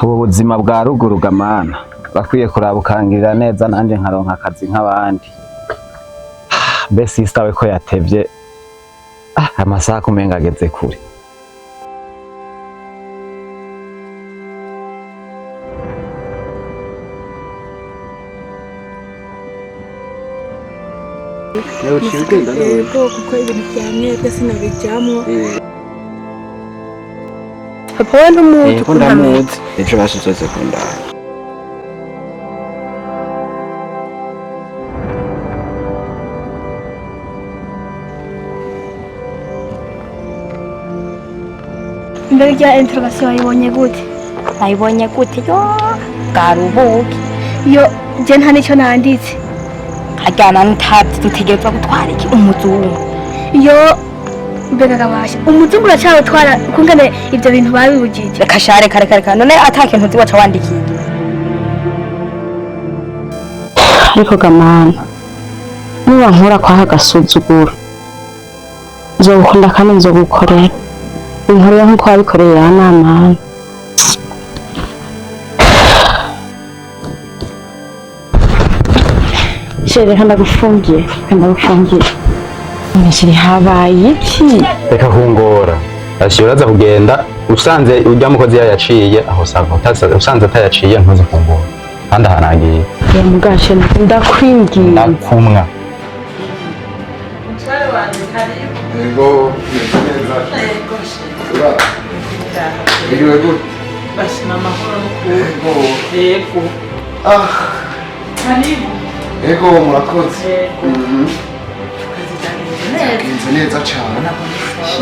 Ubu buzima bwa ruguru gamana bakwiye kuraba ukangirira neza nanjye nkaronka akazi nk'abandi. Mbe sister we ko yatevye? Ah, amasaha kumenga ageze kure. Yego, kuko ibintu bya mwebwe sinabijyamwo. Papa we ntumuzi? Yego, ndamuzi. Ejo basi uzoze kundaba. Mbere rya interrogation wayibonye gute? Nayibonye gute? Yo, bwari ubuki. Yo, je nta nicyo nanditse. Hajyana n'utabye dutegerezwa gutwara iki? Umuzungu. Yo, mbega gabasha, umuzungu uracyawutwara kungene ibyo bintu babibugije? Reka sha, reka, reka, reka. None ata kintu uzi waca wandikiye? Ariko gamana, niba nkura kwaha agasuzuguro, nzogukunda kandi nzogukorera, unkorera nk'uko wabikoreye ya namana. Chéri, reka ndagufungiye, reka ndagufungiye. Chéri, habaye iki? Reka kungora. Ashyira uraza kugenda usanze ujya mukozi yayaciye aho sava, usanze atayaciye ntuze kungora kandi aharangiye. Ya mugashe, ndakwingiye. Ndakumwa. Yego, meze neza. Ura. Iriwe gute? Bashima, amahoro n'ukuri. Yego. Yego. Ah, Karibu. Yego, murakoze. Yego. Mhm. Akazi kagenze neza? Genze neza cyane.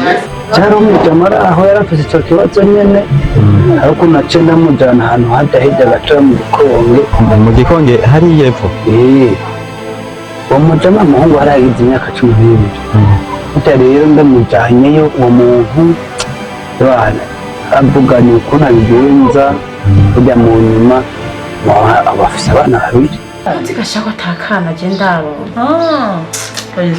Yego. Cyari umujamara aho yarafise ico kibazo nyene, ariko nace ndamujana ahantu hajya hirya gatoya mu Gikonge. Mu Gikonge hariya epfo? Eh, uwo mujama muhungu haragize imyaka 12. Burya rero ndamujanyeyo, uwo muntu bana avuganye ukuntu abigenza, burya mu nyuma abafise abana babiri. Uzi gashaka atakana je ndaronka. Ah,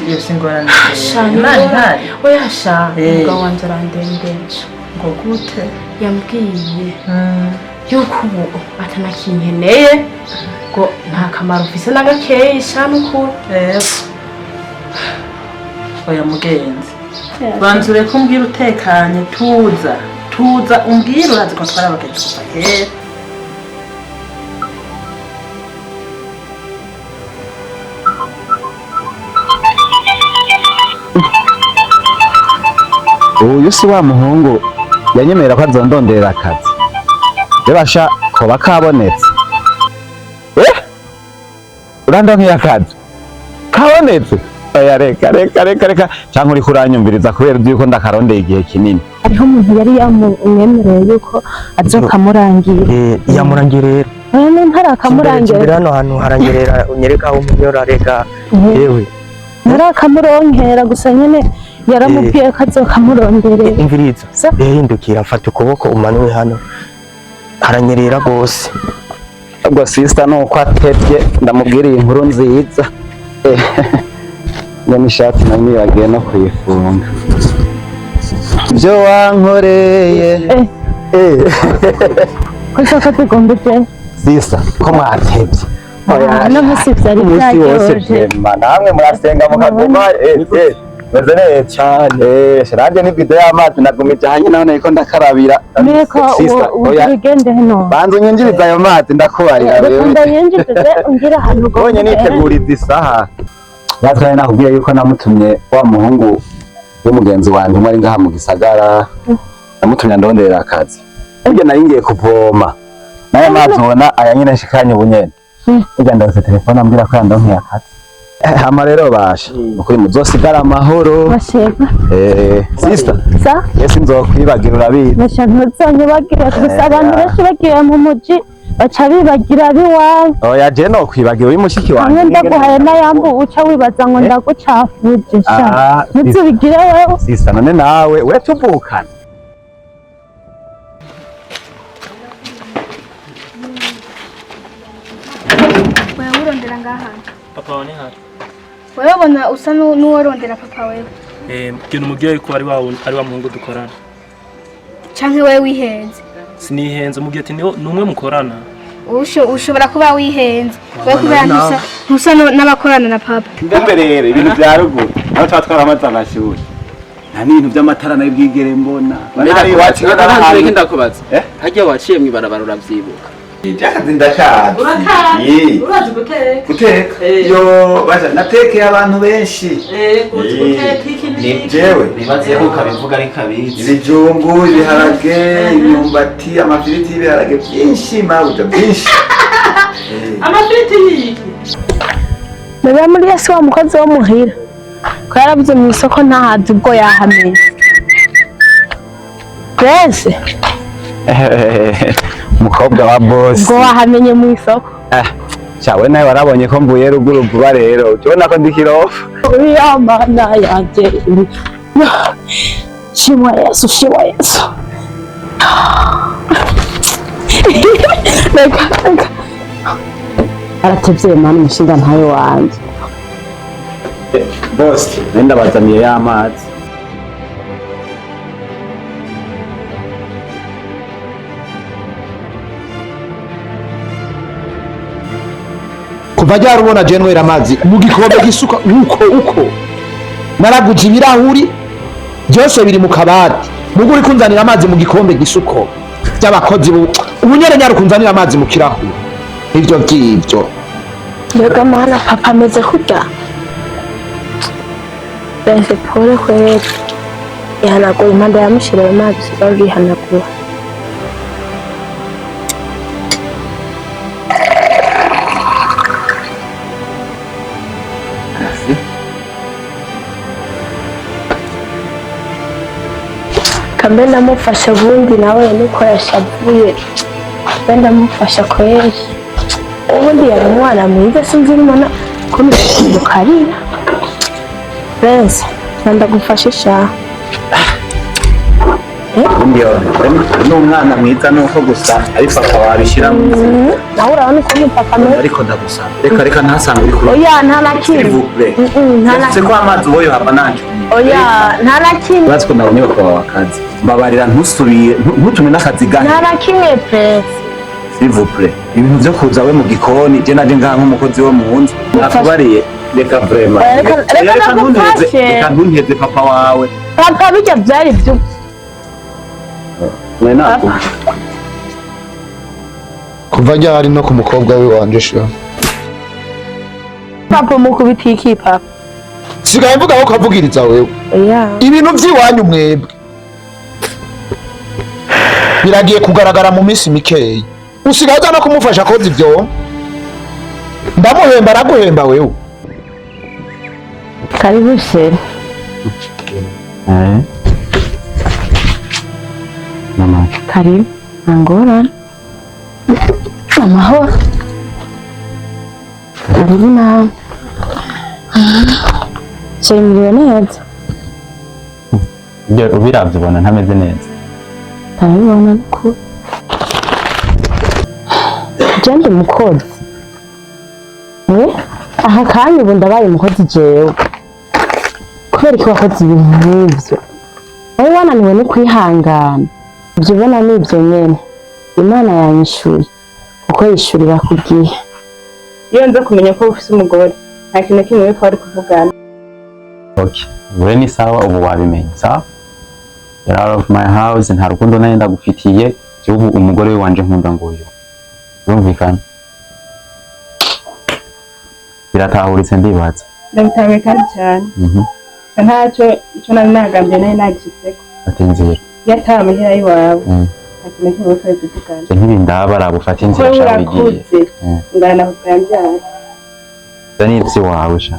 iyo si ingorane. Sha, Imana ihari. Oya sha. Eh. Umugabo wanje arandembeje. Ngo gute? Yambwiye yuko ubu atanakinkeneye, ngo nta kamaro mfise na gakeyi sha, n'ukuri. Yego. Oya mugenzi, banza ureke umbwire utekanye, tuza, tuza umbwire. Urazi ko twari abagenzi kuva kera. Uyu si wa muhungu yanyemerera ko azondonderera akazi? Bebasha koba kabonetse. Eh, urandonkeye akazi kabonetse? Oya, reka, reka, reka, reka, canke uriko uranyumviriza kubera uzi yuko ndakarondeye igihe kinini. Hariho umuntu yari yamwemereye yuko azokamurangira. Eh, yamurangiye rero? Oya, ntarakamurangira. Imbere hano hantu haranyerera, unyereka aho umunyora, reka yewe. Ntarakamuronkera, gusa nyene yaramubwiye ko azokamuronderera. Imviriza. Sa? Hindukira, mfata ukuboko umanure, hano haranyerera rwose. Ubwo sister nuko atevye ndamubwira iyi nkuru nziza. Ngo n'ishati namwibagiye no kuyifunga, ibyo wankoreye. Eh. Ko shaka tugombeje. Sister, ko mwatevye? Ah, no musi vyari Umunsi wose. vyaryoshe. Vyema, namwe murasenga mukaguma. Meze neza cyane. Nanjye n'ibido y'amazi nagumije ahanye, none niko ndakarabira. Niko. Sister, oya. Ugende hino. Banza unyinjirize ayo mazi, ndakubarira. Reka Wewe ndayinjize, ungira ahantu Bonye ugomba. niteguriza isaha. Natwe nakubwiye yuko namutumye wa muhungu w'umugenzi wanje umwe ari ngaha mu gisagara, namutumye andonderera akazi. Burya nari ngiye kuvoma n'aya mazi ubona aya nyine nshikanye ubu nyene. Burya ndose telefone ambwira ko yandonkeye akazi. Hama rero basha, ukuri muzosigara amahoro. Bashega. Sister. Sa? Yesi, nzokwibagira, urabizi. Basha, ntuzonyibagira gusa. Abantu benshi bagiye mu muji baca bibagira abiwawe. Oya, je nokwibagira uri mushiki Hamwe wanje. ndaguhaye n'ayambu uca wibaza ngo ndagucafuje sha. Ah, ntuzubigire wewe. Sister, none nawe we tuvukana. Wewe urondera ngaha? Papa wawe ni hari? Wewe ubona usa n'uworondera papa wewe? Eh, genda umubwire yuko ari wa muhungu dukorana. Canke wewe wihenze? Sinihenze mu gihe ati ni umwe mukorana. Ushobora kuba wihenze we kubera ntusa n'abakorana na papa. Kumbe rero ibintu bya ruguru aho tuba twaramaze amashyushyu, nta n'ibintu by'amatara nayo bwigere mbona. Reka ndakubaza, harya waciye mw'ibarabara uravyibuka? Ibyakazi ndashaje. Urakazi? Urazi guteka? Guteka? Yo, baza natekeye abantu benshi. Uzi guteka iki n'iki? Jewe nibaze ko ukabivuga ariko abizi. Ibijumbu, ibiharage, imyumbati, amafiriti y'ibiharage byinshi, mabuja byinshi. Amafiriti y'iki? Mbega muri Yesu wa mukozi wo muhira ko yarabuze mu isoko ntahazi ubwo yahamenye. Prince, Umukobwa wa boss. Ubwo wahamenye mu isoko? Cyawe nawe warabonye ko mvuye ruguru vuba rero. Ukibona ko ndi kirofa. Uriya mana yanjye. Shimwa Yesu, shimwa Yesu. Reka, reka. Aratevye mani umushinga ntayo wanje. Boss, nenda bazaniye y'amazi. Kuva ryari ubona je nwera amazi mu gikombe gisuka uko uko? Naraguje ibirahuri byose biri mu kabati, mugo uri kunzanira amazi mu gikombe gisuko by'abakozi ubunyere nyari kunzanira amazi mu kirahuri ivyo vy'ivyo. Mbega mana papa ameze kurya. Bense pole kweli. Ihanagura impanda yamushiriye amazi usigaye urihanagura. Kambe ndamufasha ubundi nawe nuko yashavuye. Mbe ndamufasha kweli. Ubundi yari umwana mwiza sinzi mbona ko mukarira. Bense, ndagufasha sha. Ni umwana mwiza nuko gusa ari papa wabishyira mu nzira. Nawe urabona ukuntu papa ameze. Ariko ndagusaba reka reka ntasange uri kure. Oya nta na kimwe. Nta na Yavuze ko amazi uboyo hava nanje. Oya nta na kimwe. Urazi ko nabonye papa wawe akazi. Mbabarira ntusubire ntutume n'akazi gahe. Nta na kimwe Prince. S'il vous plaît. Ibintu byo kuza we mu gikoni je naje ngaha nk'umukozi wo mu nzu. Nakubariye reka vraiment. Reka ndagufashe. Reka ntunteze papa wawe. Papa bijya byari byo. Kuva ryari no ku mukobwa we wanje sha. Papa mukubita iki papa? Sigaye mvuga ko kavugiriza wewe. Oya. Ibintu by'iwanyu mwebwe biragiye kugaragara mu minsi mikeyi. Usigaye uza no kumufasha koza ibyo. Ndamuhemba araguhemba wewe. Karibu chérie. Mama. Karibu. Angora. Amahoro. Karibu nawe. Chérie muriwe neza. Ibyo ubiravye ubona ntameze neza. Ntabibona nukuri. Je ndi umukozi. Aha kanya ubu ndabaye umukozi jewe. Kubera ko wakoze ibintu nk'ivyo. Wowe wananiwe no kwihangana. Ibyo ubona ni ibyo nyene. Imana yanyishuye. Kuko yishurira ku gihe. Iyo nza kumenya ko ufise umugore, nta kintu na kimwe twari kuvugana. Okay. Ure ni sawa ubu wabimenye, sawa? Get out of my house, nta rukundo nari ndagufitiye, ubu umugore we wanje nkunda nguyu. Urumvikana? Biratahuritse ndibaza. Ndabitahuye kandi cyane. Ntacyo icyo nari nagambye nari nagishitseko. Fata inzira. Iyo atari amahera y'iwawe, nta kintu na kimwe twari kuvugana. Je ntibindaba aragufata inzira Kuko sha wigiye. urakuze, ungana na papa yambyara. Ivyo ni ivy'iwawe sha.